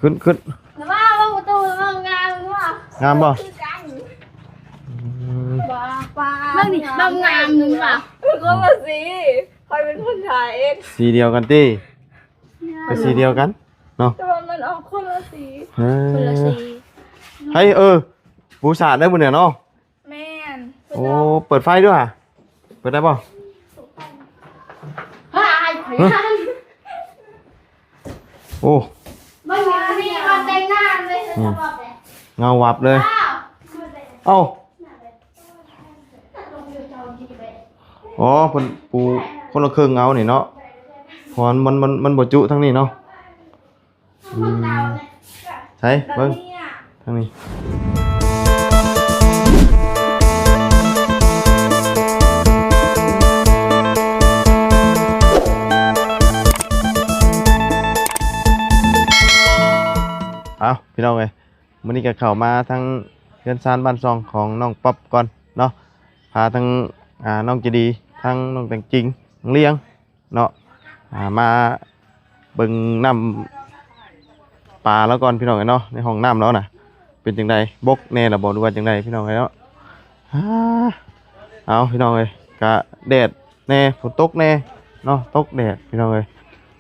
ຂຶ້ນ ຂຶ້ນ ລະວ່າເບິ່ງປະຕູ ລະວ່າງາມວ່າ ງາມບໍ່? ຄືກັນ ອືມ ວ່າປ້າ ເບິ່ງນີ້ ງາມ ງາມ ງາມ ຄົນລະສີ ຂ້ອຍເປັນຄົນຖ່າຍເອງ ສີດຽວກັນຕິ? ກໍສີດຽວກັນເນາະ ແຕ່ວ່າມັນອອກຄົນລະສີ ເອີ ຄົນລະສີ ໃຫ້ ເອີ ປູສາດໄດ້ມື້ນີ້ເນາະ. ແມ່ນ ໂອ້ ເປີດໄຟດ້ວຍຫະ ເປີດໄດ້ບໍ່? ໂອ້ ມັນມີວັນແຕ່ງງານເລີຍ ອືມ ເງົາວັບເລີຍ ເອົ້າ ອໍ ເພິ່ນປູຄົນລະເຄິ່ງເອົານີ້ເນາະ ເພາະວ່າມັນ ມັນ ມັນບໍ່ຈຸທາງນີ້ເນາະ. ອືມ ໃສ ເບິ່ງທາງນີ້ ເອົາ ພີ່ນ້ອງເອີຍ ມື້ນີ້ກໍເຂົ້າມາທາງເຮືອນຊານບ້ານຊ່ອງຂອງນ້ອງປັອບກ່ອນເນາະ ພາທັງ ອ່າ ນ້ອງໃຈດີ ທັງນ້ອງແຕງຈິງ ນ້ອງລຽງ ເນາະ ອ່າ ມາເບິ່ງນ້ຳປາລາວກ່ອນ ພີ່ນ້ອງເອີຍເນາະ ໃນຫ້ອງນ້ຳລາວນະ ເປັນຈັ່ງໃດ ບົກແດ່ລະບໍ່ ຫຼືວ່າຈັ່ງໃດ ພີ່ນ້ອງເອີຍເນາະ ອາ ເອົາ ພີ່ນ້ອງເອີຍ ກະແດດແດ່ ຝົນຕົກແດ່ເນາະ ຕົກແດດ ພີ່ນ້ອງເອີຍ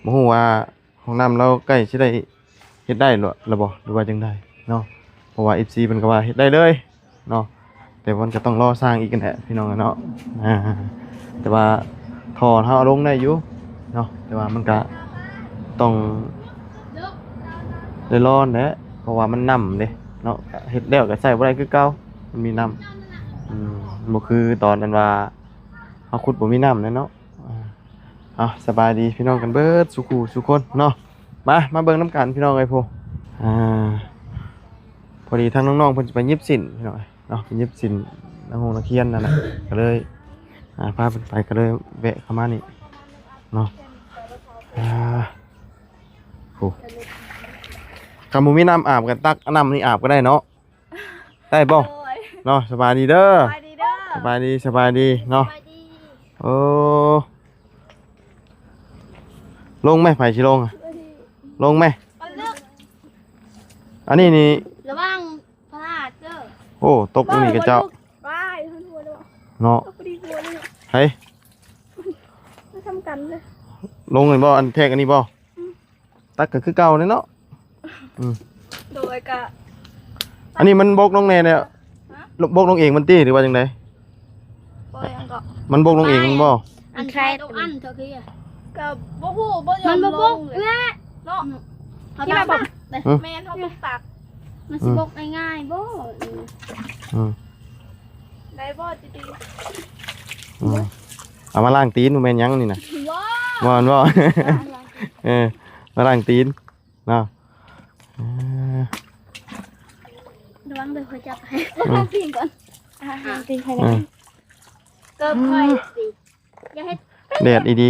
ບໍ່ຮູ້ວ່າ ຫ້ອງນ້ຳລາວໃກ້ຊິໄດ້ເຮັດໄດ້ລະ ລະບໍ່ ຫຼືວ່າຈັ່ງໃດເນາະ ເພາະວ່າເອັຟຊີເພິ່ນກໍວ່າເຮັດໄດ້ເລີຍເນາະ ແຕ່ມັນກໍຕ້ອງລໍສ້າງອີກຫັ້ນແຫຼະ ພີ່ນ້ອງເນາະ ອາ ແຕ່ວ່າທໍ່ເຮົາເອົາລົງໄດ້ຢູ່ເນາະ ແຕ່ວ່າມັນກໍຕ້ອງໄດ້ລໍແຫຼະ ເພາະວ່າມັນນ້ຳເດ້ເນາະ ເຮັດແລ້ວກໍໃຊ້ບໍ່ໄດ້ຄືເກົ່າ ມັນມີນ້ຳ ອືມ ບໍ່ຄືຕອນອັນວ່າເຮົາຂຸດບໍ່ມີນ້ຳແຫຼະເນາະ. ອ່າ ເອົາ ສະບາຍດີພີ່ນ້ອງກັນເບິດສູ່ຄູ່ສູ່ຄົນເນາະ ມາ ມາເບິ່ງນຳກັນພີ່ນ້ອງເອີຍ ໂພ ອ່າ ພໍດີທາງນ້ອງໆເພິ່ນຊິໄປຫຍິບສິນພີ່ນ້ອງເອີຍເນາະ ໄປຫຍິບສິນນຳໂຮງນັກຮຽນນັ້ນແຫຼະ ກໍເລີຍ ອ່າ ພາເພິ່ນໄປ ກໍເລີຍແວະເຂົ້າມານີ້ເນາະ ອ່າ ໂອ້ ຄັນບໍ່ມີນ້ຳອາບກໍຕັກນ້ຳນີ້ອາບກໍໄດ້ເນາະ. ໄດ້ບໍ່? ໂດຍ ເນາະ ສະບາຍດີເດີ ສະບາຍດີເດີ ສະບາຍດີ ສະບາຍດີເນາະ ສະບາຍດີ ໂອ້ ລົງໄໝ? ໃຜຊິລົງ? ລົງໄໝ? ອັນນີ້ນີ້ ລະວັງພະລາດເດີ ໂອ້ ຕົກຢູ່ນີ້ກະເຈົ້າ ເນາະ ເຮົາ ມັນສ່ຳກັນເລີຍ ລົງແມ່ນບໍ່? ອັນແທກອັນນີ້ບໍ່? ອືມ ຕັກກໍຄືເກົ່າແຫຼະເນາະ ອືມ ໂດຍກະ ອັນນີ້ມັນບົກລົງແດ່ແລ້ວ ຮະ? ບົກລົງເອງມັນຕິ ຫຼືວ່າຈັ່ງໃດ? ບໍ່ຫຍັງກໍ ມັນບົກລົງເອງແມ່ນບໍ່? ອັນແຄດອັນເຈົ້າຄື ກໍບໍ່ຮູ້ ບໍ່ຍອມ ມັນບໍ່ບົກແຫຼະເນາະ ອືມ ເຮົາຕັກ ແມ່ນເຮົາຕ້ອງຕັກ ມັນຊິບົກງ່າຍໆບໍ່? ອືມ ອືມ ໄດ້ບໍ່ຈີດີ? ອືມ ເອົາມາລ້າງຕີນ ບໍ່ແມ່ນຫຍັງນີ້ນະ ບໍ່ ບໍ່ ບໍ່ ເອີ ມາລ້າງຕີນເນາະ ເອີ ລະວັງເດີ ຂ້ອຍຈັບໃຫ້ ອືມ ລ້າງຕີນກ່ອນ ອາ ລ້າງຕີນໃຫ້ ອືມ ເກີບຂ້ອຍ ອືມ ຊິ ຢ່າເຮັດ ແດດອີ່ດີ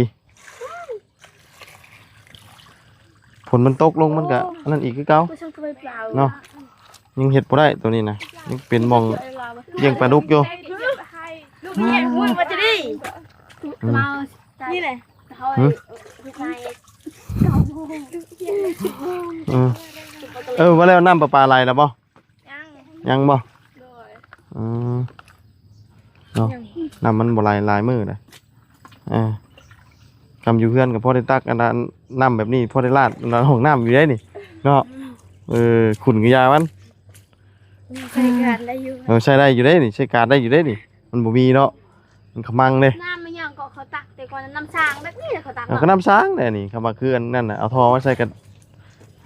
ຝົນມັນຕົກລົງມັນກະ ໂອ້ ອັນນັ້ນອີກຄືເກົ່າ ບໍ່ຊ່າງກໍໄປເປົ່າ ເນາະ ຍັງເຮັດບໍ່ໄດ້ໂຕນີ້ນະ ຍັງເປັນໝ່ອງລ້ຽງປາດຸກຢູ່ ອືມ ນີ້ແຫຼະ ຫື? ເອີ ວ່າແລ້ວນ້ຳປະປາໄຫຼແລ້ວບໍ່? ຍັງ ຍັງບໍ່? ໂດຍ ອືມ ເນາະ ຍັງ ນ້ຳມັນບໍ່ໄຫຼຫຼາຍມື້ແລ້ວ ເອີ ກຳຢູ່ເຮືອນກໍພໍໄດ້ຕັກອັນນັ້ນ ນ້ຳແບບນີ້ພໍໄດ້ລາດອັນນັ້ນຫ້ອງນ້ຳຢູ່ເດ້ນີ້ເນາະ ອືມ ເອີ ຂຸ້ນກໍຢ່າມັນ ໃຊ້ການໄດ້ຢູ່ ເອີ ໃຊ້ໄດ້ຢູ່ເດ້ນີ້ ໃຊ້ການໄດ້ຢູ່ເດ້ນີ້ ມັນບໍ່ມີເນາະ ມັນຂະມັງເດ້ ນ້ຳມັນຫຍັງກໍເຂົາຕັກແຕ່ກ່ອນ ນ້ຳສ້າງແບບນີ້ແຫຼະເຂົາຕັກ ເອີ ເນາະ ກໍນ້ຳສ້າງແຫຼະນີ້ ຄຳວ່າຄືອັນນັ້ນນະ ເອົາທໍ່ມາໃສ່ກໍ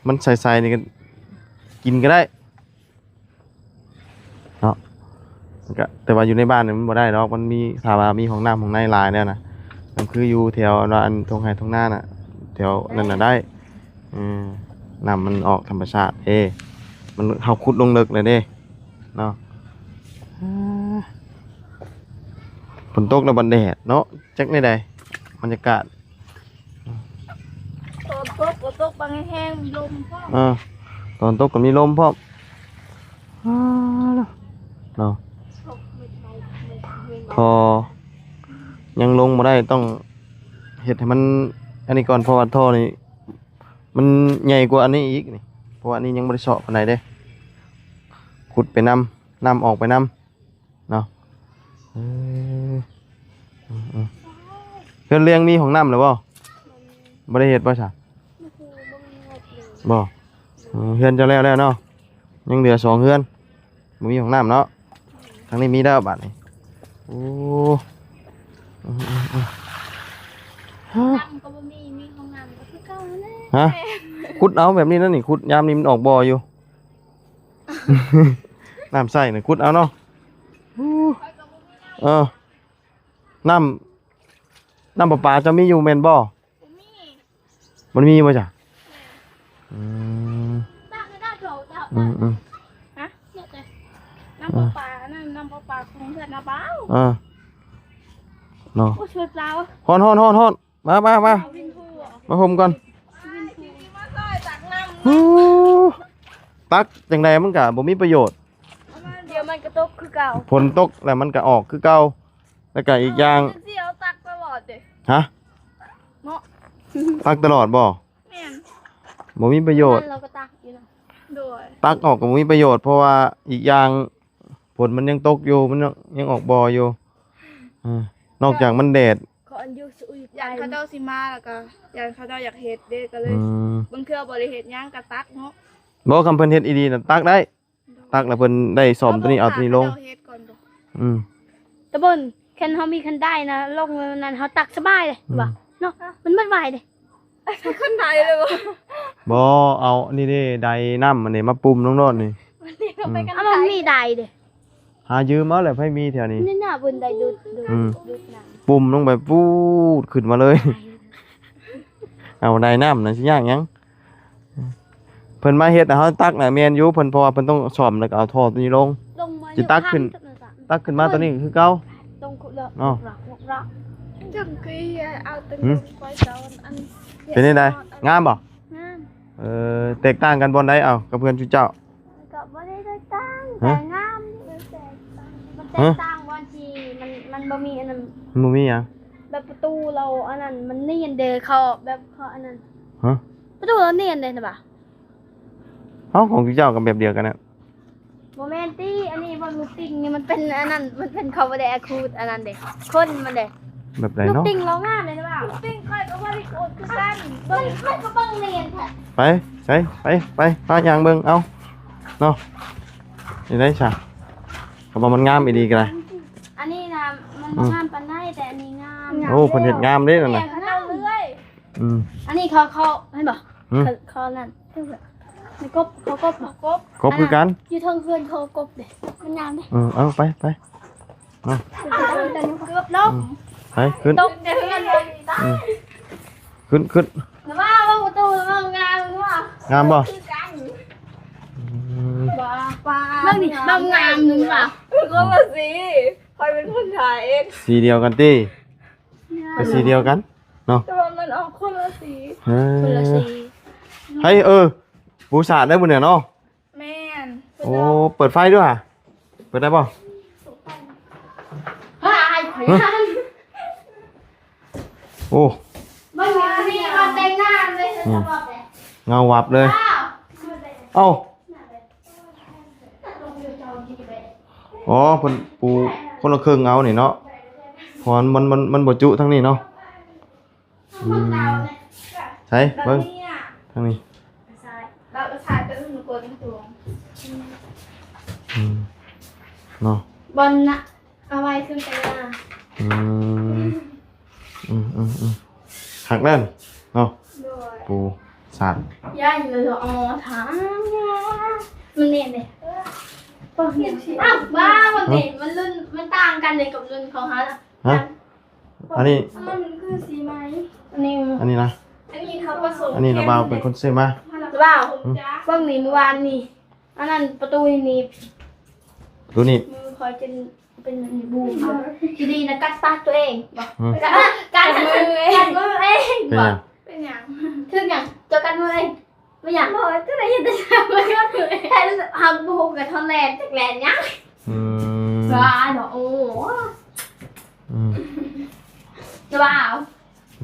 ມັນໃສໆນີ້ກໍກິນກໍໄດ້ເນາະ ມັນກໍ ແຕ່ວ່າຢູ່ໃນບ້ານນີ້ມັນບໍ່ໄດ້ດອກ ມັນມີ ຖ້າວ່າມີຫ້ອງນ້ຳຫ້ອງໃນຫຼາຍແລ້ວນະ ມັນຄືຢູ່ແຖວອັນວ່າອັນທົ່ງໄຮ່ທົ່ງນານະ ແຖວນັ້ນນະໄດ້ ເອີ ນ້ຳມັນອອກທຳມະຊາດເດ້ ມັນ ເຮົາຂຸດລົງເລິກແລ້ວເດ້ເນາະ ເອີ ຝົນຕົກແລ້ວບັດແດດເນາະ ຈັກແນວໃດ ບັນຍາກາດ ຝົນຕົກ ຝົນຕົກບາງແຮງ ມີລົມພ້ອມ ເອີ ຝົນຕົກກໍມີລົມພ້ອມ ເນາະ ທໍ່ຍັງລົງບໍ່ໄດ້ ຕ້ອງເຮັດໃຫ້ມັນອັນນີ້ກ່ອນ ເພາະວ່າທໍ່ນີ້ ມັນໃຫຍ່ກວ່າອັນນີ້ອີກນີ້ າະວ່າອັນນີ້ຍັງບໍ່ໄດ້ເຊາະປານໃດເດ້ ຂຸດໄປນຳ ນ້ຳອອກໄປນຳເນາະ. ເອີ ອືມໆ ເຮືອນເລື່ອງມີຫ້ອງນ້ຳແລ້ວບໍ່? ບໍ່ໄດ້ເຮັດບໍ່ຊະ? ບໍ່ ເອີ ເຮືອນເຈົ້າແລ້ວແລ້ວເນາະ ຍັງເຫຼືອສອງເຮືອນ ບໍ່ມີຫ້ອງນ້ຳເນາະ. ທາງນີ້ມີແລ້ວບາດນີ້. ໂອ້ ອືມໆໆ ຫ້ອງນ້ຳກໍບໍ່ມີ ມີຫ້ອງນ້ຳກໍຄືເກົ່ານັ້ນແຫຼະ. ຮະ? ຂຸດເອົາແບບນີ້ນັ້ນນີ້ ຂຸດຍາມນີ້ມັນອອກບໍ່ຢູ່ ນ້ຳໃຊ້ນີ້ ຂຸດເອົາເນາະ. ໂອ້ ເອີ ນ້ຳ ນ້ຳປະປາເຈົ້າມີຢູ່ແມ່ນບໍ່? ບໍ່ມີ ບໍ່ມີບໍ່ຈ້ະ? ອືມ ອືມໆ ຮະ? ນ້ຳປະປາ ອັນນັ້ນນ້ຳປະປາຂອງເຮືອນນ້າບ່າວ ເອີ ເນາະ. ໂອ້ຍ ຊ່ວຍເປົ່າ ຮ້ອນໆໆ ມາໆໆ ມາຫົ່ມກ່ອນ. ໂອ້ ຕັກຈັ່ງໃດມັນກະບໍ່ມີປະໂຫຍດ ດຽວມັນກະຕົກຄືເກົ່າ ຝົນຕົກແລ້ວມັນກະອອກຄືເກົ່າ. ແລ້ວກະອີກຢ່າງ ເຮົາຕັກຕະຫຼອດເດ້. ຮະ? ເນາະ ຕັກຕະຫຼອດບໍ່? ແມ່ນ ບໍ່ມີປະໂຫຍດ ເຮົາກໍຕັກຢູ່ນະ. ໂດຍ ຕັກອອກກໍບໍ່ມີປະໂຫຍດ ເພາະວ່າອີກຢ່າງຝົນມັນຍັງຕົກຢູ່ ມັນຍັງ ຍັງອອກບໍ່ຢູ່. ເອີ ນອກຈາກມັນແດດ ຂໍອັນຢູ່ສຸຍ ຢ້ານເຂົາເຈົ້າຊິມາ ແລ້ວກໍຢ້ານເຂົາເຈົ້າຢາກເຮັດເດ້ ກໍເລີຍ ອືມ ບາງເທື່ອບໍ່ໄດ້ເຮັດຫຍັງກໍຕັກເນາະ. ບໍ່ ຄັນເພິ່ນເຮັດອີ່ຫຼີນະ ຕັກໄດ້ ຕັກແລ້ວເພິ່ນໄດ້ສ້ອມຕົວນີ້ ເອົາຕົວນີ້ລົງ. ອືມ ຕະບົນ ຄັນເຮົາມີຄັນໄດນະ ລົງນັ້ນເຮົາຕັກສະບາຍເດ້ ອືມ ວ່າເນາະ ມັນໝົດໄວເດ້. ຄັນໄດເລີຍບໍ່? ບໍ່ ເອົານີ້ເດ້ ໄດນ້ຳມັນເດ້ ມາປຸ້ມລົງໂລດນີ້. ອືມ ເອົາ ມັນມີໄດເດ້ ຫາຢືມເອົາແຫຼະ ໃຜມີແຖວນີ້ ນີ້ນະ ເພິ່ນໄດ້ດູດ ດູດ ອືມ ດູດນ້ຳ ປຸ້ມລົງໄປ ປູດ ຂຶ້ນມາເລີຍ. ເອົາໄດນ້ຳນະ ຊິຍາກຫຍັງ? ເພິ່ນມາເຮັດໃຫ້ເຮົາຕັກນະ ແມ່ນຢູ່ ເພິ່ນ ເພາະວ່າເພິ່ນຕ້ອງສ້ອມ ແລ້ວກໍເອົາທໍ່ຕົວນີ້ລົງ ລົງມາ ຊິຕັກຂຶ້ນ ຢູ່ຂ້າງ ຕັກຂຶ້ນມາຕົວນີ້ຄືເກົ່າເນາະ. ເອົາຕົງ ຫືມ ໄປເຈົ້າອັນ ເປັນຈັ່ງໃດ? ງາມບໍ່? ງາມ. ເອີ ແຕກຕ່າງກັນບ່ອນໃດ ເອົາ ກັບເຮືອນຊຸເຈົ້າ? ກໍບໍ່ໄດ້ແຕກຕ່າງ ຮະ? ແຕ່ງາມ ມັນແຕກຕ່າງບ່ອນທີ່ມັນ ມັນບໍ່ມີອັນນັ້ນ ມັນບໍ່ມີຫຍັງ ແບບປະຕູລາວອັນນັ້ນມັນນຽນເດ້ ເຂົາແບບເຂົາອັນນັ້ນ ຮະ? ປະຕູລາວນຽນເດ້ນະບະ. ເອົ້າ ຂອງເຈົ້າກໍແບບດຽວກັນນະ. ບໍ່ແມ່ນຕິ ອັນນີ້ເບິ່ງລູກຕິ່ງນີ້ ມັນເປັນອັນນັ້ນ ມັນເປັນ ເຂົາບໍ່ໄດ້ຂູດອັນນັ້ນເດ້ ຂົນມັນເດ້. ແບບໃດເນາະ? ລູກຕິ່ງລາວງາມເດ້ນະວ່າ ລູກຕິ່ງຂ້ອຍກໍບໍ່ໄດ້ຂູດຄືກັນ ເບິ່ງ ມັນກໍເບິ່ງນຽນແທ້. ໄປ ໃສ ໄປ ໄປ ພາຍ່າງເບິ່ງ ເອົາ ເນາະ. ນີ້ໄດ້ຊະ ກໍວ່າມັນງາມອີ່ຫຼີກໍໄດ້. ອັນນີ້ນະ ມັນ ອືມ ບໍ່ງາມປານໃດ ແຕ່ອັນນີ້ງາມ. ໂອ້ ເພິ່ນເຮັດງາມເດ້ນັ້ນນະ. ເຂົາເຈົ້າເລື່ອຍ ອືມ ອັນນີ້ເຂົາ ເຂົາ ເຫັນບໍ່? ຫືມ ເຂົາ ເຂົານັ້ນ ໃນກົບ ເຂົາກົບ ເຂົາກົບ ກົບຄືກັນ. ຢູ່ເທິງເຮືອນເຂົາກົບເດ້ ມັນງາມເດ້. ເອີ ເອົາໄປ ໄປ ເອົາ ເກືອບລົງ ອືມ ໄປ ຂຶ້ນ ຕົກແຕ່ເຮືອນ ອືມ ຂຶ້ນ ຂຶ້ນ ລະວ່າເບິ່ງປະຕູ ລະວ່າງາມ ລະວ່າງາມບໍ່? ຄືກັນ ອືມ ວ່າ ວ່າ ເບິ່ງນີ້ ເບິ່ງງາມ ລະວ່າ ຄົນລະສີ ຂ້ອຍເປັນຄົນຖ່າຍເອງ ສີດຽວກັນຕິ? ກໍສີດຽວກັນເນາະ ແຕ່ວ່າມັນອອກຄົນລະສີ. ເອີ ຄົນລະສີ ໃຫ້ ເອີ ປູສາດໄດ້ມື້ນີ້ເນາະ. ແມ່ນ. ໂອ້ ເປີດໄຟດ້ວຍຫະ ເປີດໄດ້ບໍ່? ຮະ? ໂອ້ ເບິ່ງນີ້ ວ່າແຕ່ງງານເລີຍ ອືມ ເງົາວັບເລີຍ. ເອົ້າ ອໍ ເພິ່ນປູຄົນລະເຄິ່ງເອົານີ້ເນາະ ເພາະວ່າມັນ ມັນ ມັນບໍ່ຈຸທາງນີ້ເນາະ. ອືມ ໃສ ເບິ່ງທາງນີ້ ອືມ ເນາະ ບ່ອນນະ ເອົາໄວ້ຂຶ້ນໄປນະ. ອືມ ອືມໆ ຄັກແລ້ວເນາະ. ໂດຍ ປູສາດ ຢ້ານເລີຍ ອໍ ທາງ ມັນແໜ້ນເດ້. ອ້າວ ວ້າວ ມັນເປັນ ມັນລຸ້ນ ມັນຕ່າງກັນເດ້ກັບລຸ້ນຂອງເຮົານະ. ຮະ? ອັນນີ້ ມັນຄືສີໄໝ ອັນນີ້ ອັນນີ້ນະ ອັນນີ້ເຂົາປະສົມ ອັນນີ້ລະບ່າວເປັນຄົນຊື້ມາ. ລະບ່າວ ອືມ ເບິ່ງນີ້ ມື້ວານນີ້ ອັນນັ້ນປະຕູນີ້ ປະຕູນີ້ ມືຂ້ອຍຈົນເປັນອັນນີ້ບູມ. ທີ່ດີນະ ກັດປາກຕົວເອງ ອືມ ກັດ ກັດມືເອງ ກັດມືເອງ. ເປັນຫຍັງ? ເປັນຫຍັງ? ຖືກຫຍັງ? ເຈົ້າກັດມືເອງ. ບໍ່ຢາກ ບໍ່ ກໍໄດ້ເຮັດແຕ່ ມັນກໍຄື ເຮັດ ເຮົາບໍ່ຮູ້ກັນ ເຮົາແລ່ນ ຈັກແລ່ນຫຍັງ. ອືມ ວ່າເນາະ ໂອ້ ອືມ ແຕ່ວ່າເອົາ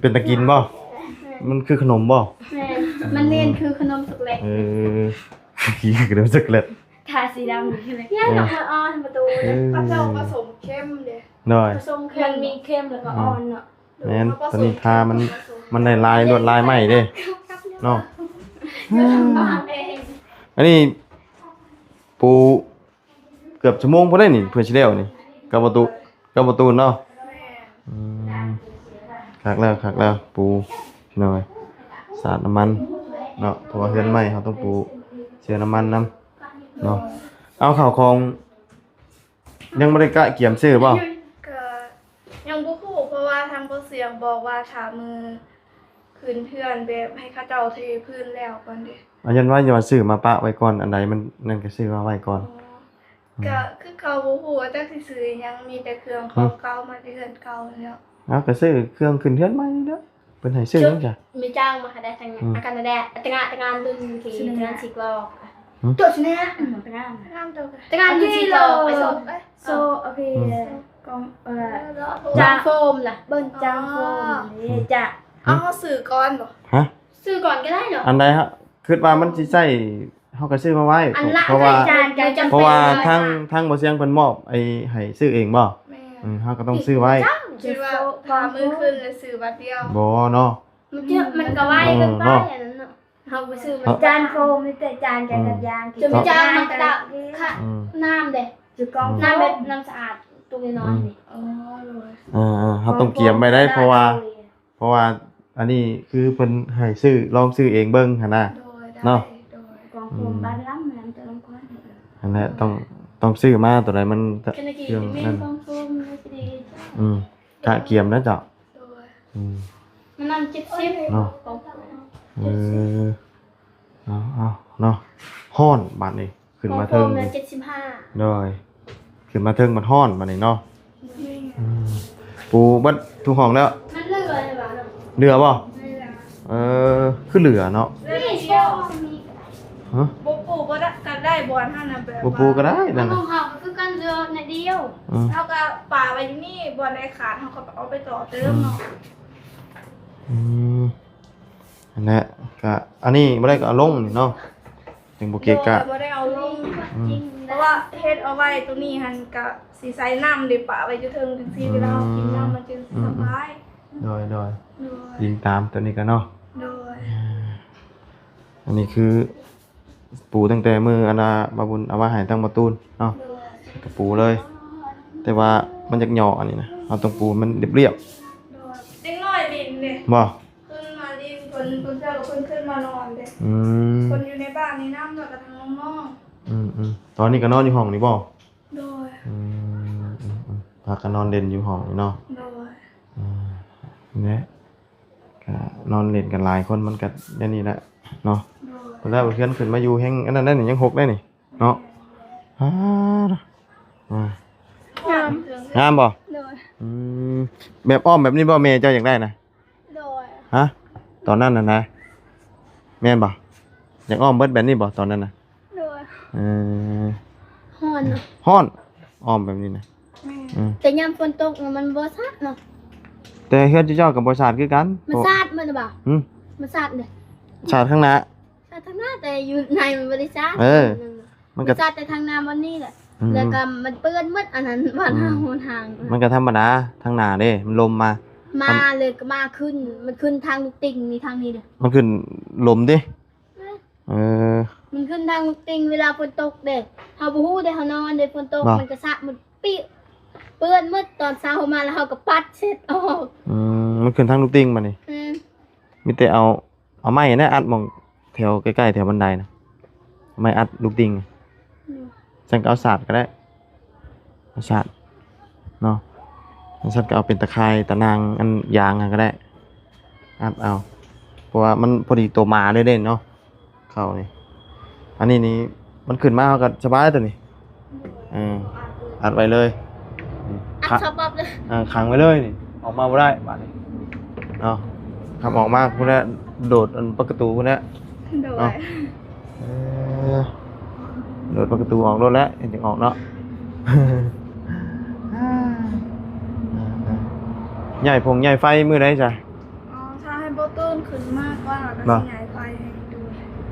ເປັນຕາກິນບໍ່? ແມ່ນ ມັນຄືຂະໜົມບໍ່? ແມ່ນ ມັນເນັ້ນຄືຂະໜົມຊັອກໂກແລັດ ເອີ ຄືຂະໜົມຊັອກໂກແລັດ ທາສີດຳນີ້ແຫຼະ ເອີ ອ່ອນໆປະຕູ ເອີ ເຂົາເຈົ້າປະສົມເຄັມເດ້ ໂດຍ ປະສົມເຄັມ ມັນມີເຄັມແລ້ວກໍອ່ອນເນາະ ແມ່ນ ຕົວນີ້ທາມັນ ມັນໄດ້ລາຍລວດລາຍໄມ້ເດ້ເນາະ ອັນນີ້ປູເກືອບຊົ່ວໂມງພຸ້ນເດ້ນີ້ ເພື່ອຊິແລ້ວນີ້ ກັບປະຕູ ກັບປະຕູເນາະ ແມ່ນ ອືມ ຄັກແລ້ວ ຄັກແລ້ວ ປູ ພີ່ນ້ອງເອີຍ ສາດນ້ຳມັນເນາະ ເພາະວ່າເຮືອນໃໝ່ເຮົາຕ້ອງປູເຊື້ອນ້ຳມັນນຳເນາະ ເອົາເຂົ້າຂອງ ຍັງບໍ່ໄດ້ກະກຽມຊື້ບໍ່? ກໍຍັງບໍ່ຮູ້ ເພາະວ່າທາງພໍ່ສຽງບອກວ່າຖ້າມື້ຂຶ້ນເຮືອນ ແບບໃຫ້ເຂົາເຈົ້າເທພື້ນແລ້ວກ່ອນເດ້ ອາ ຢ້ານວ່າ ຢ້ານວ່າຊື້ມາປະໄວ້ກ່ອນ ອັນໃດມັນນັ້ນກໍຊື້ມາໄວ້ກ່ອນ ອໍ ອືມ ກໍຄືເກົ່າ ບໍ່ຮູ້ວ່າຈັກຊິຊື້ຫຍັງ ມີແຕ່ເຄື່ອງຂອງເກົ່າມາແຕ່ເຮືອນເກົ່າແລ້ວ ເອົາ ກໍຊື້ເຄື່ອງຂຶ້ນເຮືອນໃໝ່ນີ້ແຫຼະ. ເພິ່ນໃຫ້ຊື້ຫຍັງຈ້ະ? ມີຈ້າງມາຫາໄດ້ທາງ ອືມ ອາການແດດ ຕະງານ ຕະງານລຸນທີ່ ຕະງານສີກອກ ໂຕຊະນະ ຕະງານ ຕະງານລຸນສີກອກ ໂຊ ໂອເຄ ອືມ ຂອງ ເອີ ຈາງໂຟມລະ ເບິ່ງຈາງໂຟມນີ້ ອືມ ຈະ ເອົາ ເຮົາຊື້ກ່ອນບໍ່? ຮະ? ຊື້ກ່ອນກໍໄດ້ເນາະ ອັນໃດຮະ? ຄິດວ່າມັນຊິໃຊ້ ເຮົາກໍຊື້ມາໄວ້ ອັນລະ ເພາະວ່າ ເພາະວ່າທາງ ທາງບໍ່ສຽງເພິ່ນມອບໄອ້ໃຫ້ຊື້ເອງບໍ່? ແມ່ນ ອືມ ເຮົາກໍຕ້ອງຊື້ໄວ້ ຄິດວ່າຖ້າມື້ຄືນແລ້ວຊື້ບາດດຽວ ບໍ່ເນາະ ມັນຈະ ມັນກໍໄວເກີນໄປ ເອີ ເນາະ ອັນນັ້ນເນາະ ເຮົາບໍ່ຊື້ ເອີ ຈານໂຟມ ມີແຕ່ຈານກັບ ອືມ ຢາງ ຈະມີຈານມັນກໍໄດ້ ອືມ ນ້ຳເດ້ ຈຸກອງ ນ້ຳແບບນ້ຳສະອາດ ຕູ້ນ້ອຍໆ ອືມ ນີ້ ອໍ ໂດຍ ເອີ ເອີ ເຮົາຕ້ອງກຽມໄວ້ໄດ໋ ເພາະວ່າ ເພາະວ່າອັນນີ້ຄືເພິ່ນໃຫ້ຊື້ ລອງຊື້ເອງເບິ່ງຫັ້ນນະ ໂດຍ ໄດ້ ເນາະ ໂດຍ ກອງໂຟມ ອືມ ບ້ານລຳນັ້ນຈະລອງຄວນ ຫັ້ນແຫຼະ ຕ້ອງ ຕ້ອງຊື້ມາ ຕົວໃດມັນ ເຄື່ອງນັ້ນ ອືມ ກະກຽມນະເຈົ້າ ໂດຍ ອືມ ມັນນຳເຈັດສິບເນາະ ເອີ ເອົາ ເອົາເນາະ ຮ້ອນບາດນີ້ ຂຶ້ນມາເທິງ ຂອງໂຟມນະ ເຈັດສິບຫ້າ ໂດຍ ຂຶ້ນມາເທິງມັນຮ້ອນບາດນີ້ເນາະ ອືມ ປູເບິດທຸກຫ້ອງແລ້ວ ມັນເຫຼືອຢູ່ຫວາເນາະ ເຫຼືອບໍ່? ເຫຼືອ ເອີ ຄືເຫຼືອເນາະ ເຫຼືອດຽວ ຮະ? ບໍ່ປູກໍໄດ້ ກໍໄດ້ ບ່ອນຫັ້ນນະ ແບບ ບໍ່ປູກໍໄດ້ນັ້ນ ຂອງເຮົາກໍຄືກັນ ເຫຼືອໜ້ອຍດຽວ ອືມ ເຮົາກໍປະໄວ້ຢູ່ນີ້ ບ່ອນໃດຂາດ ເຮົາກໍເອົາໄປຕໍ່ເຕີມເນາະ ອືມ ອືມ ຫັ້ນແຫຼະ ກະອັນນີ້ບໍ່ໄດ້ກໍເອົາລົງນີ້ເນາະ ຈັ່ງບໍ່ເກະກະ ໂດຍ ບໍ່ໄດ້ເອົາລົງ ອືມ ເພາະວ່າເຮັດເອົາໄວ້ຕົວນີ້ຫັ້ນ ກະຊິໃສ່ນ້ຳເດ ປະໄວ້ຢູ່ເທິງຈັ່ງຊີ້ ອືມ ເວລາເຮົາກິນນ້ຳມັນຈຶ່ງ ອືມ ສະບາຍ ໂດຍ ໂດຍ ໂດຍ ອີງຕາມຕົວນີ້ກະເນາະ ໂດຍ ອ່າ ອັນນີ້ຄືປູຕັ້ງແຕ່ມື້ອັນນ່າ ບ່າວບຸນເອົາມາໃຫ້ທາງບ່າວຕູນເນາະ ໂດຍ ກະປູເລີຍ ແຕ່ວ່າມັນຢາກຫຍໍ້ອັນນີ້ນະ ເຮົາຕ້ອງປູໃຫ້ມັນລຽບໆ ໂດຍ ເດັກນ້ອຍຫຼິ້ນເດ້ ບໍ່? ຂຶ້ນມາຫຼິ້ນ ເພິ່ນ ເພິ່ນເຈົ້າກໍເພິ່ນຂຶ້ນມານອນເດ້ ອືມ ເພິ່ນຢູ່ໃນບ້ານນີ້ນຳ ແລ້ວກໍທັງນ້ອງໆ ອືມໆ ຕອນນີ້ກໍນອນຢູ່ຫ້ອງນີ້ບໍ່? ໂດຍ ອືມໆ ພາກັນນອນຫຼິ້ນຢູ່ຫ້ອງນີ້ເນາະ ໂດຍ ອືມ ນີ້ແຫຼະ ກໍນອນຫຼິ້ນກັນຫຼາຍຄົນ ມັນກໍແນວນີ້ແຫຼະເນາະ ໂດຍ ແລ້ວເຮືອນຂຶ້ນມາຢູ່ແຮງອັນນັ້ນໄດ໋ນີ້ ຍັງຮົກໄດ໋ນີ້ເນາະ ອ່າ ອ່າ ງາມ ງາມບໍ່? ໂດຍ ອືມ ແບບອ້ອມແບບນີ້ບໍ່ ແມ່ເຈົ້າຢາກໄດ້ນະ? ໂດຍ ຮະ? ຕອນນັ້ນນະນະ ແມ່ນບໍ່? ຢາກອ້ອມເບິດແບບນີ້ບໍ່ຕອນນັ້ນນະ? ໂດຍ ເອີ ຮ້ອນເນາະ ຮ້ອນ ອ້ອມແບບນີ້ນະ ແມ່ນ ອືມ ແຕ່ຍາມຝົນຕົກນະມັນບໍ່ສາດເນາະ ແຕ່ເຮືອນເຈົ້າກໍບໍ່ສາດຄືກັນ ມັນສາດໝົດແລ້ວບໍ່? ຫືມ ມັນສາດເດ້ ສາດຂ້າງໜ້າ ສາດທາງໜ້າ ແຕ່ຢູ່ໃນມັນບໍ່ໄດ້ສາດ ເອີ ມັນກໍສາດແຕ່ທາງໜ້າບ່ອນນີ້ແຫຼະ ອືມ ແລ້ວກໍມັນເປື້ອນໝົດ ອັນນັ້ນບ່ອນ ອືມ ທາງຫົນທາງ ມັນກໍທຳມະດາ ທາງໜ້າເດ້ ມັນລົມມາ ມາ ມັນ ເລີຍກໍມາຂຶ້ນ ມັນຂຶ້ນທາງລູກຕິ່ງນີ້ ທາງນີ້ເດ້ ມັນຂຶ້ນລົມຕິ ເອີ ເອີ ມັນຂຶ້ນທາງລູກຕິ່ງເວລາຝົນຕົກເດ້ ເຮົາບໍ່ຮູ້ເດ້ ເຮົານອນເດ້ ຝົນຕົກ ມັນກໍສະໝົດ ປິ ເປື້ອນໝົດ ຕອນເຊົ້າມາແລ້ວເຮົາກໍປັດເຊັດອອກ ອືມ ມັນຂຶ້ນທາງລູກຕິ່ງບາດນີ້ ອືມ ມີແຕ່ເອົາ ເອົາໄມ້ຫັ້ນແຫຼະອັດໝ່ອງແຖວໃກ້ໆແຖວບັນໄດນະ ໄມ້ອັດລູກຕິ່ງ ອືມ ຊັ້ນກໍເອົາສາດກໍໄດ້ ເອົາສາດເນາະ ຊັ້ນກໍເອົາເປັນຕາຂ່າຍຕາໜ່າງອັນຢາງຫັ້ນກໍໄດ້ ອັດເອົາ ເພາະວ່າມັນພໍດີໂຕໝາເລີຍເດ້ເນາະ ເຂົ້ານີ້ ອັນນີ້ນີ້ມັນຂຶ້ນມາເຮົາກໍສະບາຍຕົວນີ້ ເອີ ອັດໄວ້ເລີຍ ອັດ ຄະ ຊອບປັບເລີຍ ເອີ ຂັງໄວ້ເລີຍນີ້ ອອກມາບໍ່ໄດ້ບາດນີ້ເນາະ ຄັນອອກມາພຸ້ນແຫຼະ ໂດດອັນປະຕູພຸ້ນແຫຼະ ໂດຍ ເນາະ ເອີ ໂດດປະຕູອອກໂລດແຫຼະ ເຫັນຈັ່ງອອກເນາະ ຍ້າຍຜົງຍ້າຍໄຟມື້ໃດຊະ? ອໍ ຖ້າໃຫ້ບໍ່ຕື່ນຂຶ້ນມາກ່ອນ ແລ້ວກໍ ບໍ່ ຊິຍ້າຍໄຟໃຫ້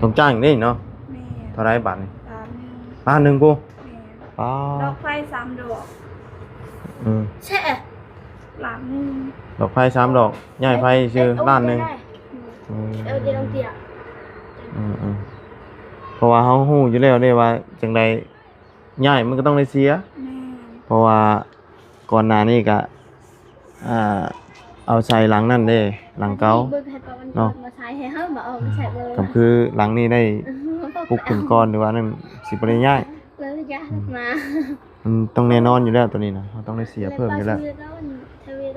ຕ້ອງຈ້າງນີ້ເນາະ. ແມ່ນ. ເທົ່າໃດບາດນີ້? ລ້ານໜຶ່ງ. ລ້ານໜຶ່ງພຸ້ນ. ແມ່ນ. ປ້າ ດອກໄຟສາມດອກ. ອືມ. ແຊະ ລ້ານໜຶ່ງ. ດອກໄຟສາມດອກ ຍ້າຍໄຟຊື່ ເອີ ລ້ານໜຶ່ງ. ອືມ. ເອີ ອືມ ເພາະວ່າເຮົາຮູ້ຢູ່ແລ້ວເດ້ວ່າຈັ່ງໃດ ຍ້າຍມັນກໍຕ້ອງໄດ້ເສຍ. ແມ່ນ. ເພາະວ່າກ່ອນໜ້ານີ້ກໍ ອ່າ ເອົາໃສ່ຫຼັງນັ້ນເດ້ ຫຼັງເກົ່າເນາະ. ມາໃສ່ໃຫ້ເຮົາ ມາເອົາມາໃສ່ເບິ່ງ ກໍຄືຫຼັງນີ້ໄດ້ປຸກຂຶ້ນກ່ອນ ຫຼືວ່ານັ້ນ ຊິບໍ່ໄດ້ຍ້າຍ. ເລີຍຢາກມາ ອືມ ມັນຕ້ອງແນ່ນອນຢູ່ແລ້ວ ໂຕນີ້ນະ ເຮົາຕ້ອງໄດ້ເສຍເພີ່ມຢູ່ແລ້ວ.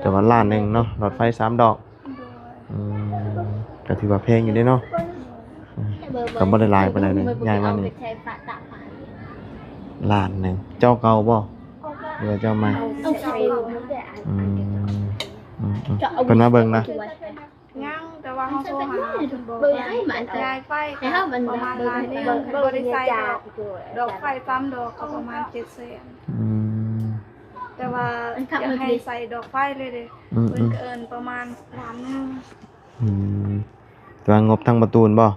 ແຕ່ວ່າລ້ານໜຶ່ງເນາະ ຫຼອດໄຟສາມດອກ. ໂດຍ. ອືມ ກໍຖືວ່າແພງຢູ່ເດ້ເນາະ. ໂດຍ. ອືມ ກໍບໍ່ໄດ້ຫຼາຍປານໃດເດ້ ຍ້າຍມານີ້. ລ້ານໜຶ່ງ. ເຈົ້າເກົ່າບໍ່ ຫຼືວ່າເຈົ້າໃໝ່? ອືມ ອືມ ອືມ ເພິ່ນມາເບິ່ງນະ? ຍັງ ແຕ່ວ່າເຮົາໂທຫາເພິ່ນ ບອກວ່າຍ້າຍໄຟ ປະມານລ້ານໜຶ່ງ ເພິ່ນບໍ່ໄດ້ໃສ່ດອກ. ດອກໄຟສາມດອກກໍປະມານເຈັດແສນ. ອືມ. ແຕ່ວ່າຢາກໃຫ້ໃສ່ດອກໄຟເລີຍເດ້. ອືມ ເພິ່ນກໍເອີ້ນປະມານລ້ານໜຶ່ງ. ອືມ ແຕ່ວ່າງົບທາງປະຕູນບໍ່?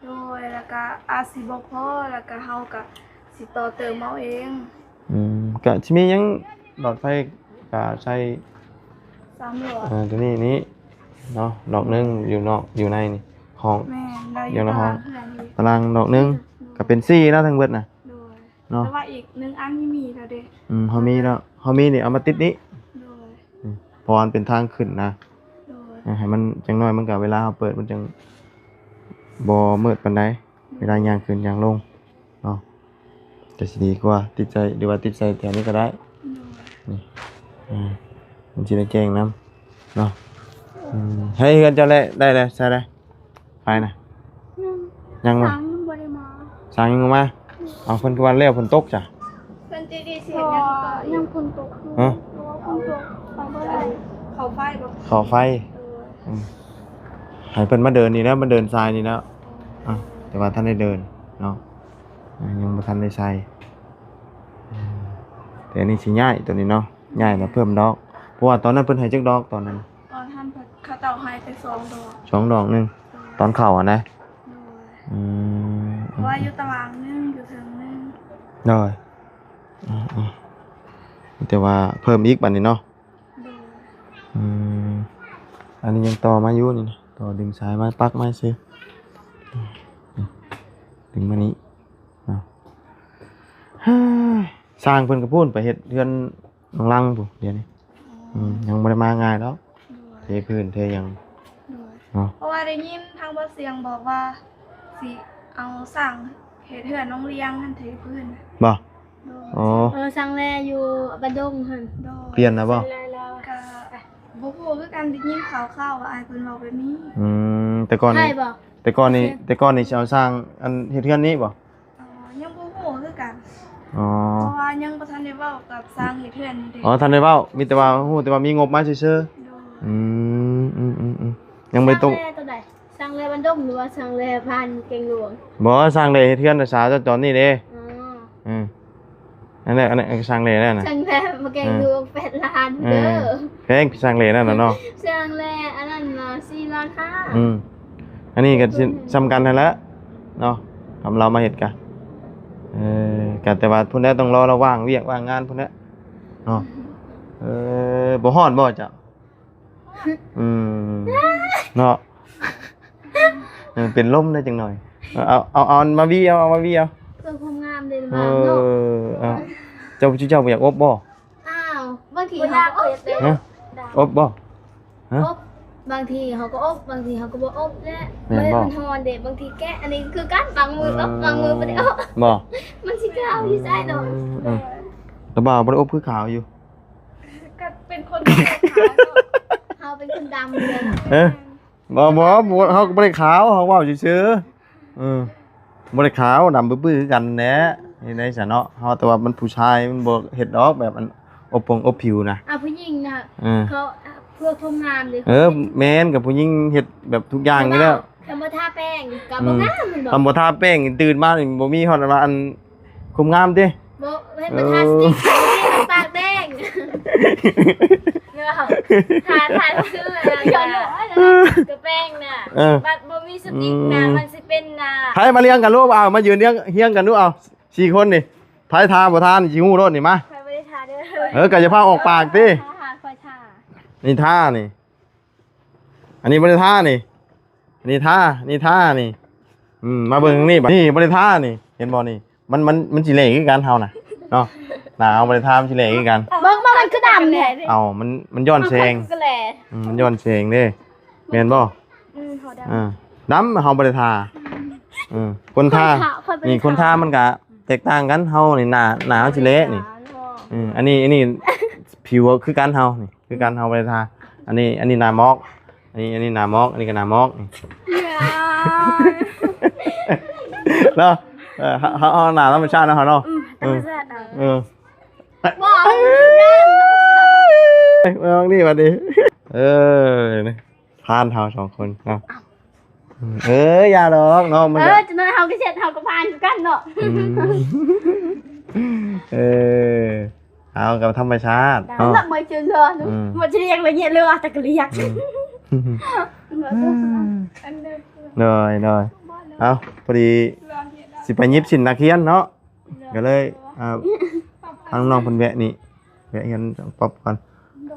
ໂດຍ. ແລ້ວກໍອາດຊິບໍ່ພໍ ແລ້ວກໍເຮົາກໍຊິຕໍ່ເຕີມເອົາເອງ. ອືມ ກະຊິມີຫຍັງ ຫຼອດໄຟກະໃສ່ສາມຫຼອດ. ເອີ ຕົວນີ້ນີ້ເນາະ ດອກໜຶ່ງຢູ່ນອກ ຢູ່ໃນນີ້ ຫ້ອງ. ແມ່ນ. ຢູ່ໃນຫ້ອງ ຕາລາງດອກໜຶ່ງ. ໂດຍ. ກະເປັນສີ່ເນາະ ທັງເບິດນະ. ໂດຍ. ເນາະ ແຕ່ວ່າອີກໜຶ່ງອັນມີແລ້ວເດ້. ອືມ ເຮົາມີແລ້ວ ເຮົາມີນີ້ເອົາມາຕິດນີ້. ໂດຍ. ອືມ ເພາະວ່າມັນເປັນທາງຂຶ້ນນະ. ໂດຍ. ເອີ ໃຫ້ມັນ ຢ່າງໜ້ອຍມັນກະ ເວລາເຮົາເປີດ ມັນຈັ່ງບໍ່ມືດປານໃດ ເວລາຍ່າງຂຶ້ນຍ່າງລົງເນາະ. ແຕ່ຊິດີກວ່າ ຕິດໃສ່ ຫຼືວ່າຕິດໃສ່ແຖວນີ້ກໍໄດ້. ໂດຍ. ນີ້ ອ່າ ມັນຊິໄດ້ແຈ້ງນຳເນາະ. ອືມ ໃຫ້ເຮືອນເຈົ້າແຫຼະ ໄດ້ແລ້ວ ໃສ່ໄດ້ ໄຟນະ. ຍັງ ຍັງບໍ່ ຊ່າງຍັງບໍ່ໄດ້ມາ. ຊ່າງຍັງບໍ່ມາ? ອືມ. ເອົາ ເພິ່ນຄືວ່າແລ້ວຝົນຕົກຊະ? ເພິ່ນຊິໄດ້ຊິເຮັດຫຍັງກໍ ຍັງຝົນຕົກຢູ່. ຮະ? ເພາະວ່າຝົນຕົກໄປບໍ່ໄດ້. ເຂົ້າໄຟບໍ່? ເຂົ້າໄຟ. ເອີ. ອືມ ໃຫ້ເພິ່ນມາເດີນນີ້ແລ້ວ ມາເດີນຊາຍນີ້ແລ້ວ. ອໍ ອ່ະ ແຕ່ວ່າທັນໄດ້ເດີນເນາະ. ອ່າ ຍັງບໍ່ທັນໄດ້ໃສ່. ອືມ ແຕ່ອັນນີ້ຊິຍ້າຍຕົວນີ້ເນາະ ຍ້າຍແລ້ວເພີ່ມດອກ. ເພາະວ່າຕອນນັ້ນເພິ່ນໃຫ້ຈັກດອກຕອນນັ້ນ? ຕອນນັ້ນເພິ່ນ ເຂົາເຈົ້າໃຫ້ແຕ່ສອງດອກ. ສອງດອກໜຶ່ງ. ໂດຍ. ຕອນເຂົ້າຫັ້ນນະ? ໂດຍ. ອືມ ເພາະວ່າຢູ່ຕາລາງໜຶ່ງ ຢູ່ເທິງໜຶ່ງ. ໂດຍ. ອືມໆ ແຕ່ວ່າເພີ່ມອີກບາດນີ້ເນາະ. ໂດຍ. ອືມ ອັນນີ້ຍັງຕໍ່ມາຢູ່ນີ້ນະ ຕໍ່ດຶງສາຍມາປັກມາຊື່ ດຶງມານີ້ເນາະ. ຊ່າງເພິ່ນກໍພຸ້ນໄປເຮັດເຮືອນນ້ອງລັງພຸ້ນ ດຽວນີ້. ອໍ. ອືມ ຍັງບໍ່ໄດ້ມາງ່າຍດອກ. ໂດຍ. ເທພື້ນເທຫຍັງ. ໂດຍ. ເນາະ ເພາະວ່າໄດ້ຍິນທາງບ່າວສຽງບອກວ່າ ຊິເອົາຊ່າງເຮັດເຮືອນນ້ອງລຽງຫັ້ນເທພື້ນ. ບໍ່? ໂດຍ. ອໍ ເອີ ຊ່າງແລ່ຢູ່ບ້ານດົງຫັ້ນ. ໂດຍ. ປ່ຽນແລ້ວບໍ່? ກະບໍ່ຮູ້ຄືກັນ ໄດ້ຍິນຂ່າວໆວ່າອ້າຍເພິ່ນເວົ້າແບບນີ້. ອືມ ແຕ່ກ່ອນນີ້ ແຕ່ກ່ອນນີ້ ແຕ່ກ່ອນນີ້ຊິເອົາຊ່າງ ອັນ ເຮັດເຮືອນນີ້ບໍ່? ອໍ ຍັງບໍ່ຮູ້ຄືກັນ. ອໍ ເພາະວ່າຍັງບໍ່ທັນໄດ້ເວົ້າກັບຊ່າງເຮັດເຮືອນນີ້ເດ້. ອໍ ທັນໄດ້ເວົ້າ ມີແຕ່ວ່າຮູ້ແຕ່ວ່າມີງົບມາຊື່ໆ. ໂດຍ. ອືມ ອືມໆໆ ຍັງບໍ່ໄດ້ຕົກ. ຊ່າງແລ່ໂຕໃດ? ຊ່າງແລ່ບ້ານດົງ ຫຼືວ່າຊ່າງແລ່ບ້ານແກງຫຼວງ? ບໍ່ ຊ່າງແລ່ເຮັດເຮືອນນະ ສາວເຈົ້າຈອນນີ້ເດ້. ອໍ ເອີ ອັນນັ້ນ ອັນນັ້ນ ເອີ ຊ່າງແລ່ນັ້ນນະ ຊ່າງແລ່ມາແກງຫຼວງ ເອີ ແປດລ້ານເດີ. ເອີ ແພງ ຊ່າງແລ່ນັ້ນນະເນາະ. ຊ່າງແລ່ອັນນັ້ນນະ ສີ່ລ້ານຫ້າ. ອືມ ອັນນີ້ກໍຊິສ່ຳກັນຫັ້ນແຫຼະເນາະ ຄຳລາວມາເຮັດກະ ເອີ ກະແຕ່ວ່າພຸ້ນແຫຼະ ຕ້ອງລໍລະຫວ່າງວຽກຫວ່າງງານພຸ້ນແຫຼະເນາະ. ເອີ ບໍ່ຮ້ອນບໍ່ເຈົ້າ? ອືມ ເນາະ ເອີ ເປັນລົມໄດ້ຈັກໜ້ອຍ. ເອີ ເອົາ ເອົາ ເອົາມາວີເອົາ ເອົາມາວີເອົາ ເພື່ອຄວາມງາມເດ້. ເອີ ເອົາ ເຈົ້າ ເຈົ້າບໍ່ຢາກອົບບໍ່? ອ້າວ ບາງທີເຮົາກໍອົບເດ້. ຮະ? ອົບບໍ່? ຮະ? ອົບ ບາງທີເຮົາກໍອົບ ບາງທີເຮົາກໍບໍ່ອົບແຫຼະ. ແມ່ນບໍ່? ມັນຮ້ອນເດ້ ບາງທີແກະ ອັນນີ້ຄືກັນ ບາງມື້ອົບ ເອີ ບາງມື້ບໍ່ໄດ້ອົບ. ບໍ່? ມັນຊິຄືເອົາຢູ່ໃສເນາະ. ເອີ ຕາບ່າວບໍ່ໄດ້ອົບຄືຂາວຢູ່. ກໍເປັນຄົນຂາວເນາະ ເຮົາເປັນຄົນດຳເດ້. ເອີ ບໍ່ ບໍ່ ບໍ່ ເຮົາກໍບໍ່ໄດ້ຂາວ ເຮົາເວົ້າຊື່ໆ. ເອີ ບໍ່ໄດ້ຂາວ ດຳບື້ໆຄືກັນແຫຼະ ເຮັດໄດ້ຊະເນາະ. ເຮົາ ແຕ່ວ່າມັນຜູ້ຊາຍມັນບໍ່ເຮັດດອກ ແບບອັນອົບປົງອົບຜິວນະ. ອ່າ ຜູ້ຍິງນະ ເອີ ເຂົາ ເພື່ອຄວາມງາມເດ້. ເອີ ແມ່ນ ກັບຜູ້ຍິງເຮັດແບບທຸກຢ່າງຢູ່ແລ້ວ. ຄຳວ່າທາແປ້ງກໍບໍ່ງາມ ແມ່ນບໍ່? ຄຳວ່າທາແປ້ງ ຕື່ນມານີ້ບໍ່ມີຮອດວ່າອັນຄວາມງາມຕິ? ບໍ່ ເຫັນບໍ່? ເອີ ທາສະຕິກ ປາກແດງ. ຖ້າ ຖ້າຊື້ອັນນັ້ນນະ ກະແປ້ງນະ ເອີ ບັດບໍ່ມີສະຕິກນະ ອືມ ມັນຊິເປັນນະ ໃຜມາລຽງກັນລູກ ເອົາ ມາຢືນລຽງ ຮຽງກັນລູກ ເອົາ ສີ່ຄົນນີ້ ໃຜທາບໍ່ທານີ້ ຊິຮູ້ໂລດນີ້ ມາ ຂ້ອຍບໍ່ໄດ້ທາເດີ ເອີ ກະຢ່າພາອອກປາກຕິ ຂ້ອຍທາ ຂ້ອຍທາ ນີ້ທານີ້ ອັນນີ້ບໍ່ໄດ້ທານີ້ ອັນນີ້ທາ ນີ້ທານີ້ ອືມ ມາເບິ່ງນີ້ ນີ້ບໍ່ໄດ້ທານີ້ ເຫັນບໍ່ນີ້ ມັນ ມັນ ມັນຊິແຫຼຄືກັນເຮົານະເນາະ ໜ້າເຮົາບໍ່ໄດ້ທາ ມັນຊິແຫຼຄືກັນ ເບິ່ງ ເບິ່ງ ມັນຄືດຳແທ້ ເອົ້າ ມັນ ມັນຍ້ອນແສງ ມັນກໍແຫຼ ອືມ ມັນຍ້ອນແສງເດ້ ແມ່ນບໍ່? ອືມ ເຮົາດຳ ອ່າ ດຳ ເຮົາບໍ່ໄດ້ທາ ອືມ ຄົນທາ ຂ້ອຍທາ ຂ້ອຍບໍ່ໄດ້ທາ ນີ້ ຄົນທາມັນກະແຕກຕ່າງກັນ ເຮົານີ້ໜ້າ ໜ້າເຮົາຊິແຫຼນີ້ ເອີ ອັນນີ້ ອັນນີ້ຜິວຄືກັນເຮົານີ້ ຄືກັນ ເຮົາບໍ່ໄດ້ທາ ອັນນີ້ ອັນນີ້ໜ້າໝອກ ອັນນີ້ ອັນນີ້ໜ້າໝອກ ອັນນີ້ກໍໜ້າໝອກ ເນາະ ເອີ ເຮົາ ເຮົາ ເຮົາໜ້າທຳມະຊາດເນາະ ເຮົາເນາະ ອືມ ເອີ ທຳມະຊາດ ເອີ ບໍ່ ເອີ ເບິ່ງນີ້ບັດນີ້ ເອີ ຜ່ານເຮົາສອງຄົນເນາະ ເອີ ຢ່າດອກເນາະ ມັນ ເອີ ຈັກໜ້ອຍເຮົາກໍເຊັດ ເຮົາກໍຜ່ານຄືກັນເນາະ ອືມ ເອີ ເຮົາກໍທຳມະຊາດເນາະ ອືມ ມັນຈະລຽກລະເອີຍເລີຍ ແຕ່ກໍລຽກ ອືມ ໂດຍ ໂດຍ ເອົ້າ ພໍດີຊິໄປຫຍິບຊິ້ນນັກຮຽນເນາະ ກໍເລີຍ ອ່າ ທາງນ້ອງເພິ່ນແວະນີ້ ແວະເຮືອນປອບກ່ອນ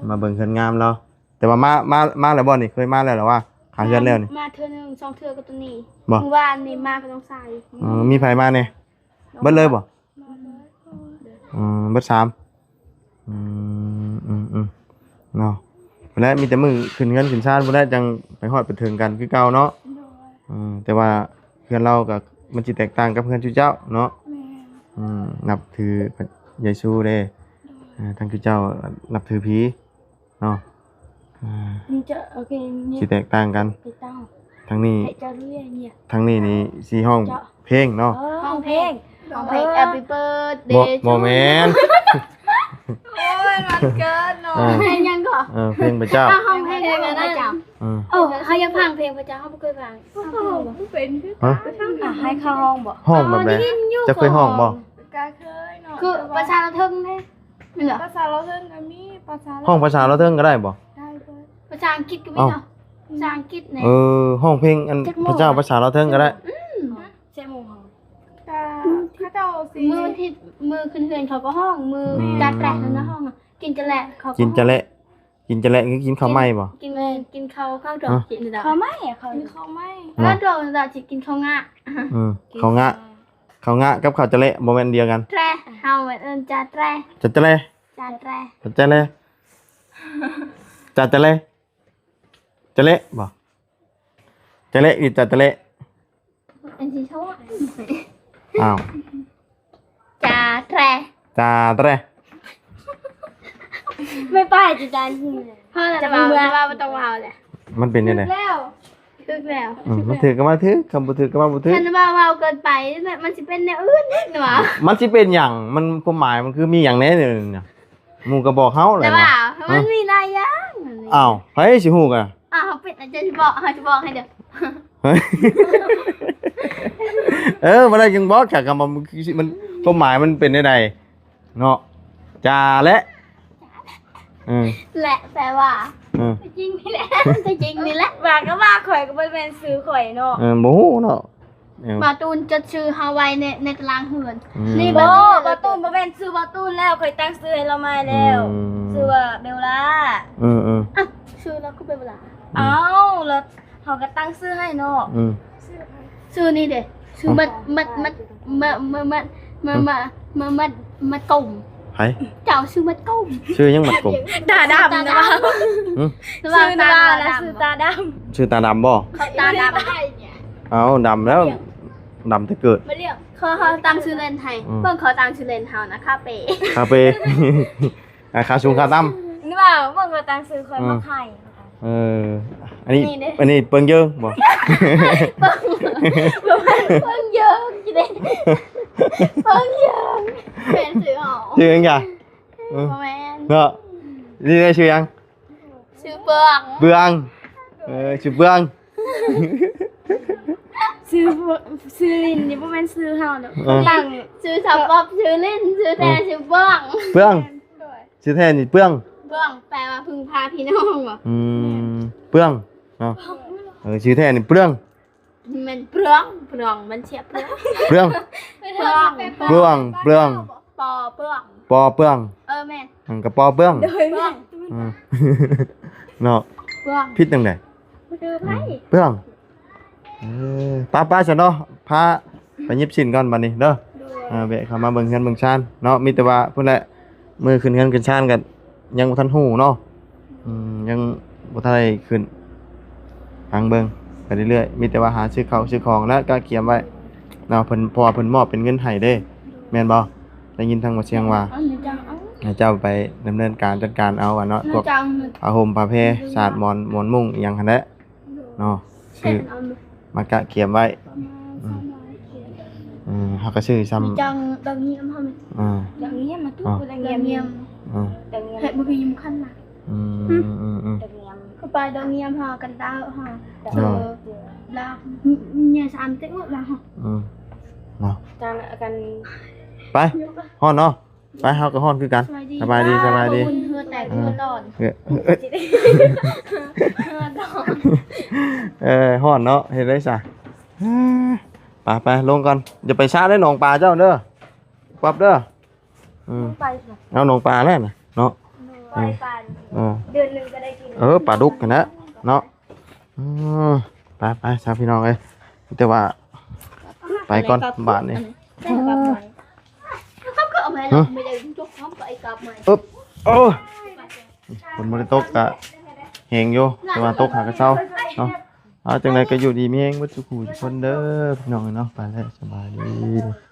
ມາເບິ່ງເຮືອນງາມລາວ ແຕ່ວ່າມາ ມາ ມາແລ້ວບໍ່ນີ້? ເຄີຍມາແລ້ວລະວ່າ? ຫາເຮືອນແລ້ວນີ້ ມາເທື່ອໜຶ່ງສອງເທື່ອກັບໂຕນີ້ ບໍ່? ມື້ວານນີ້ມາກັບນ້ອງຊາຍ ເອີ ມີໃຜມາແດ່? ເບິດເລີຍບໍ່? ເບິດ ເອີ ເບິດສາມ ອືມ ອືມ ອືມ ເນາະ ພຸ້ນແຫຼະ ມີແຕ່ມື້ຂຶ້ນເຮືອນຂຶ້ນຊານພຸ້ນແຫຼະ ຈັ່ງໄປຮອດໄປເຖິງກັນຄືເກົ່າເນາະ ໂດຍ ເອີ ແຕ່ວ່າເຮືອນລາວກໍມັນຊິແຕກຕ່າງກັບເຮືອນຈຸເຈົ້າເນາະ ແມ່ນ ອືມ ນັບຖືພະເຢຊູເດ້ ໂດຍ ເອີ ທາງຈຸເຈົ້ານັບຖືຜີ ເນາະ ອ່າ ມັນຈະ ໂອເຄ ຊິແຕກຕ່າງກັນ ແຕກຕ່າງ ທາງນີ້ ໃຫ້ເຈົ້າເລື່ອຍເນຍ ທາງນີ້ນີ້ຊິຮ້ອງເພງເນາະ ເອີ ຮ້ອງເພງ ຮ້ອງເພງ ເອີ Happy Birthday ບໍ່ to ບໍ່ແມ່ນ you ໂອ້ຍ ວັນເກີດເນາະ ເອີ ເພງຫຍັງກໍ ເອີ ເພງພະເຈົ້າ ເຮົາຮ້ອງເພງພະເຈົ້າ ເອີ ໂອ້ ເຮົາຢາກຟັງເພງພະເຈົ້າ ເຮົາບໍ່ເຄີຍຟັງ ເຮົາບໍ່ເຄີຍຟັງ ບໍ່ເປັນຄືກັນ ຮະ ອ່ະ ໃຫ້ເຂົາຮ້ອງບໍ່ ຮ້ອງແບບໃດ ເຈົ້າເຄີຍຮ້ອງບໍ່ ກໍເຄີຍເນາະ ຄືພາສາລາວເທິງເດ້ ແມ່ນບໍ່? ພາສາລາວເທິງກໍມີ ພາສາ ຮ້ອງພາສາລາວເທິງກໍໄດ້ບໍ່? ໄດ້ເບິດ ພາສາອັງກິດກໍມີເນາະ ເອົ້າ ພາສາອັງກິດແດ່ ເອີ ຮ້ອງເພງອັນ ຈັກໂມງ ພະເຈົ້າພາສາລາວເທິງກໍໄດ້ ອືມ ເຈັດໂມງ ກະເຂົາເຈົ້າຊິ ມື້ວັນທີ ມື້ຂຶ້ນເຮືອນເຂົາກໍຮ້ອງ ມື້ ອືມ ຈັດແລະຫັ້ນນະຮ້ອງ ກິນຈະແລະ ເຂົາກໍຮ້ອງ ກິນຈະແລະ ກິນຈະແລະ ຄືກິນເຂົ້າໃໝ່ບໍ່? ກິນ ກິນເຂົ້າ ເຂົ້າດອກ ເອົ້າ ກິນດອກ ເຂົ້າໃໝ່ ເຂົາ ກິນເຂົ້າໃໝ່ ເອົ້າ ດອກ ດອກ ຊິກິນເຂົ້າງະ ອືມ ເຂົ້າງະ ເຂົ້າງະກັບເຂົ້າຈະແລະບໍ່ແມ່ນດຽວກັນ ແຕຣະ ເຮົາແມ່ນເອີ້ນຈາແຕຣະ ຈາແຕຣະ ຈາແຕຣະ ຈາແຕຣະ ຈາແຕຣະ ຈະແລະບໍ່? ຈະແລະ ຫຼື ຈາຕະແລະ? ອັນທີ່ເຂົາວ່າ ອ້າວ ຈາແຕຣະ ຈາແຕຣະ ແມ່ປ້າຈະຈານ ເຮົານະ ຈະເວົ້າ ຈະເວົ້າ ບໍ່ຕ້ອງເວົ້າແຫຼະ ມັນເປັນຈັ່ງໃດ? ຖືກແລ້ວ ຖືກແລ້ວ ອືມ ມັນຖືກກໍວ່າຖືກ ຄັນບໍ່ຖືກກໍວ່າບໍ່ຖືກ ຄັນວ່າເວົ້າເກີນໄປ ມັນ ມັນຊິເປັນແນວອື່ນເດ້ ມັນຊິເປັນຫຍັງ? ມັນ ຄວາມໝາຍມັນຄືມີຫຍັງແດ່ນີ້? ໝູ່ກໍບອກເຮົາແຫຼະ ແຕ່ວ່າ ນະ ມັນມີຫຼາຍຢ່າງ ອ້າວ ໃຜຊິຮູ້ກະ? ອ້າວ ເຮົາເປັນອາຈານຊິບອກ ເຮົາຊິບອກໃຫ້ເດີ ເອີ ບໍ່ໄດ້ຈຶ່ງບອກ ຈາກຄຳວ່າ ມັນ ມັນ ຄວາມໝາຍມັນເປັນແນວໃດເນາະ? ຈາແລະ ເອີ ແລະ ແປວ່າ ເອີ ຕົວຈິງນີ້ແຫຼະ ຕົວຈິງນີ້ແຫຼະ ວ່າກໍວ່າ ຂ້ອຍກໍບໍ່ແມ່ນຊື່ຂ້ອຍເນາະ ເອີ ບໍ່ຮູ້ເນາະ. ເອີ ບ່າວຕູນຈົດຊື່ເຮົາໄວ້ໃນ ໃນຕາລາງເຮືອນ ອືມ ນີ້ ບໍ່ ບ່າວຕູນບໍ່ແມ່ນຊື່ບ່າວຕູນແລ້ວ ຂ້ອຍຕັ້ງຊື່ໃຫ້ລາວໃໝ່ແລ້ວ ອືມ ຊື່ວ່າເບວລາ ເອີໆ ອ້າວ ຊື່ລາວຄືເບວລາ ອືມ ອ້າວ ລະເຮົາກໍຕັ້ງຊື່ໃຫ້ເນາະ ອືມ ຊື່ນີ້ເດ້ ຊື່ມັດ ມັດ ມັດ ມະ ມະ ມະ ມະ ມັດ ມັດ ມັດກົມ ໃຜ? ເຈົ້າຊື່ມັດກົມ ຊື່ຫຍັງມັດກົມ? ຕາດຳນະ ຫຶ? ຊື່ຕາດຳ ຊື່ຕາດຳ ຊື່ຕາດຳບໍ່? ຕາດຳ ເອົາ ດຳແລ້ວ ດຳແຕ່ເກີດ ເຂົາ ເຂົາຕັ້ງຊື່ເລ່ນໃຫ້ ອືມ ເບິ່ງເຂົາຕັ້ງຊື່ເລ່ນເຮົານະ ຄາເປ ຄາເປ ອ່າ ຂາສູງຂາຕ່ຳ ນີ້ວ່າເບິ່ງເຂົາຕັ້ງຊື່ຂ້ອຍ ອືມ ມາໄຂ່ ເອີ ອັນນີ້ ອັນນີ້ເປີງເຢິງບໍ່? ເປີງ ເປີງເຢິງ ເປີງເຢິງ ເປັນຊື່ເຮົາ ຊື່ຫຍັງ? ເອີ ບໍ່ແມ່ນ ເນາະ ນີ້ໄດ້ຊື່ຫຍັງ? ຊື່ເບືອງ ເບືອງ ເອີ ຊື່ເບືອງ ຊື່ ຊື່ລິນນີ້ບໍ່ແມ່ນຊື່ເຮົາດອກ ເອີ ຕັ້ງຊື່ສາວປັອບ ຊື່ລິນ ຊື່ແທ້ ອືມ ຊື່ເບືອງ ເບືອງ ໂດຍ ຊື່ແທ້ນີ້ເປືອງ ໂດ ເປືອງ ແປວ່າເພິ່ງພາພີ່ນ້ອງບໍ? ອືມ ເປືອງເນາະ. ເອີ ຊື່ແທ້ນີ້ເປືອງ ແມ່ນເປືອງ ເປືອງ ມັນເສຍເປືອງ ເປືອງ ເປືອງ ເປືອງ ເປືອງ ປໍເປືອງ ປໍເປືອງ ເອີ ແມ່ນ ມັນກໍປໍເປືອງ ໂດຍ ເປືອງ ອືມ ເນາະ ເປືອງ ຜິດຈັ່ງໃດ? ເປືອງ ເອີ ໄປໆ ຊັ້ນເນາະ ພາໄປຫຍິບຊີ້ນກ່ອນບັດນີ້ເດີ. ໂດຍ ອ່າ ແວະເຂົ້າມາເບິ່ງເຮືອນເບິ່ງຊານເນາະ. ມີແຕ່ວ່າພຸ້ນແຫຼະ ມື້ຂຶ້ນເຮືອນຂຶ້ນຊານກໍຍັງບໍ່ທັນຮູ້ເນາະ. ອືມ ຍັງບໍ່ທັນໄດ້ຂຶ້ນ ຟັງເບິ່ງໄປເລື້ອຍໆ. ມີແຕ່ວ່າຫາຊື້ເຂົ້າຊື້ຂອງ ແລະກະກຽມໄວ້ເນາະ ເພິ່ນ ເພາະວ່າເພິ່ນມອບເປັນເງິນໃຫ້ເດ້ ແມ່ນບໍ່? ໄດ້ຍິນທາງໝໍຊຽງວ່າ ໃຫ້ເຈົ້າໄປດຳເນີນການຈັດການເອົາ ວ່າເນາະ ພວກຜ້າຫົ່ມ ຜ້າແພ ສາດໝອນ ໝອນມຸ້ງອີ່ຫຍັງຫັ້ນແຫຼະ. ເນາະ ຄືມາກະກຽມໄວ້ ປະມານ ອືມ ສາມຮ້ອຍ ເອີ ເຮົາກໍຊື້ຊ້ຳ ມີຈັງດອກງຽມເຮົາ ອ່າ ດອກງຽມມາຕຸ ດອກງຽມ ອ່າ ດອກງຽມ ເຮັດບໍ່ຄືຍາມຄັນນະ ອືມ ອືມ ອືມ ດອກງຽມ ກໍໄປດອກງຽມເຮົາກັນດາວເຮົາ ເອີ ລາວເຍສາມເຕັກໝົດລາວ ອືມ ເນາະ ຈັງກັນ ໄປ ຮ້ອນເນາະ. ໄປ ເຮົາກໍຮ້ອນຄືກັນ. ສະບາຍດີ ສະບາຍດີ ສະບາຍດີ ເຮືອແຕກ ເອີ ເຮືອນອນ ເອີ ເຮືອນອນ ເອີ ຮ້ອນເນາະ ເຮັດໄດ້ຊະ. ເອີ ໄປ ໄປ ລົງກ່ອນ ຢ່າໄປຊະໃນໜອງປາເຈົ້າເດີ ປັບເດີ. ອືມ ໄປ ເອົາໜອງປາແລ້ວນະເນາະ ໄປ ເອີ ເດືອນໜຶ່ງກໍໄດ້ກິນ ເອີ ປາດຸກຫັ້ນນະເນາະ. ອືມ ໄປໆ ຊະພີ່ນ້ອງເອີຍ ແຕ່ວ່າໄປກ່ອນບາດນີ້ ຮຶ ອຶບ ໂອ້ ຝົນບໍ່ໄດ້ຕົກກະແຮງຢູ່ ແຕ່ວ່າຕົກຫາກະເຊົາເນາະ. ເອົາ ຈັ່ງໃດກໍຢູ່ດີມີແຮງເບິດສູ່ຜູ້ທຸກຄົນເດີ ພີ່ນ້ອງເອີຍເນາະ. ໄປແລ້ວ ສະບາຍດີ.